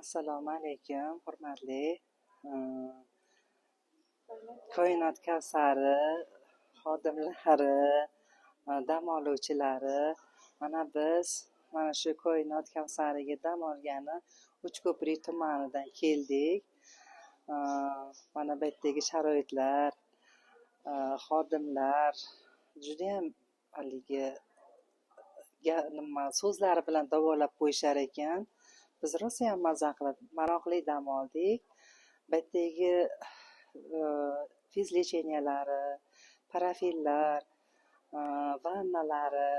Assalomu alaykum, hurmatli Koinot Kavsari xodimlari, dam oluvchilari. Mana biz mana shu Koinot Kavsariga dam olgani Uchko'prik tumanidan keldik. Mana bu yerdagi sharoitlar, xodimlar judayam haligi nima so'zlari bilan davolab qo'yishar ekan. Biz rosayam maza qilib, maroqli dam oldik. Bu yerdagi физлечения lari, parafinlar, vannalari,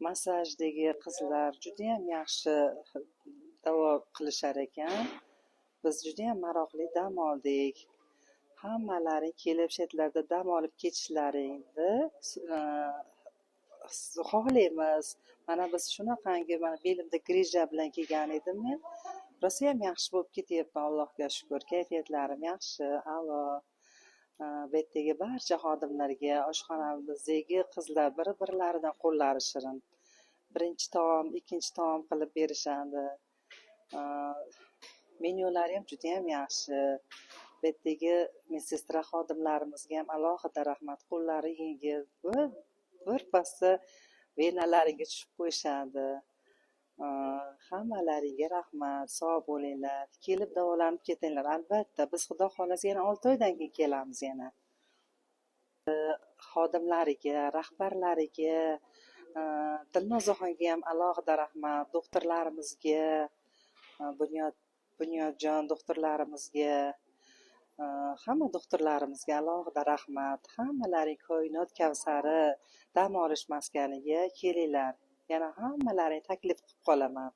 massajdagi qizlar judayam yaxshi davo qilishar ekan. Biz judayam maroqli dam oldik. Hammalaring kelib shu yerlarda dam olib ketishlaringni xohlaymiz. Mana biz shunaqangi, mana belimda грыжа bilan kelgan edim men. Rosayam yaxshi bo'lib ketyapman, Allohga shukur. Kayfiyatlarim yaxshi, a'lo. Bu yerdagi barcha xodimlarga, oshxonamizdagi qizlar bir-birlaridan qo'llari shirin. Birinchi taom, ikkinchi taom qilib berishadi. Menyulari ham judayam yaxshi. Bu yerdagi медсестра xodimlarimizga ham alohida rahmat. Qo'llari yengil, bir pasda venalaringga tushib qo'yishadi. Hammalaringga rahmat, sog' bo'linglar. Kelib davolanib ketinglar. Albatta, biz Xudo xohlasa yana 6 oydan keyin kelamiz yana. Xodimlariga, rahbarlariga, Dilnozaxonga ham alohida rahmat, doktorlarimizga, Bunyodjon doktorlarimizga, hamma doktorlarimizga alohida rahmat. Hammalaring Koinot Kavsari dam olish maskaniga kelinglar. Yana hammalaringni taklif qilib qolaman.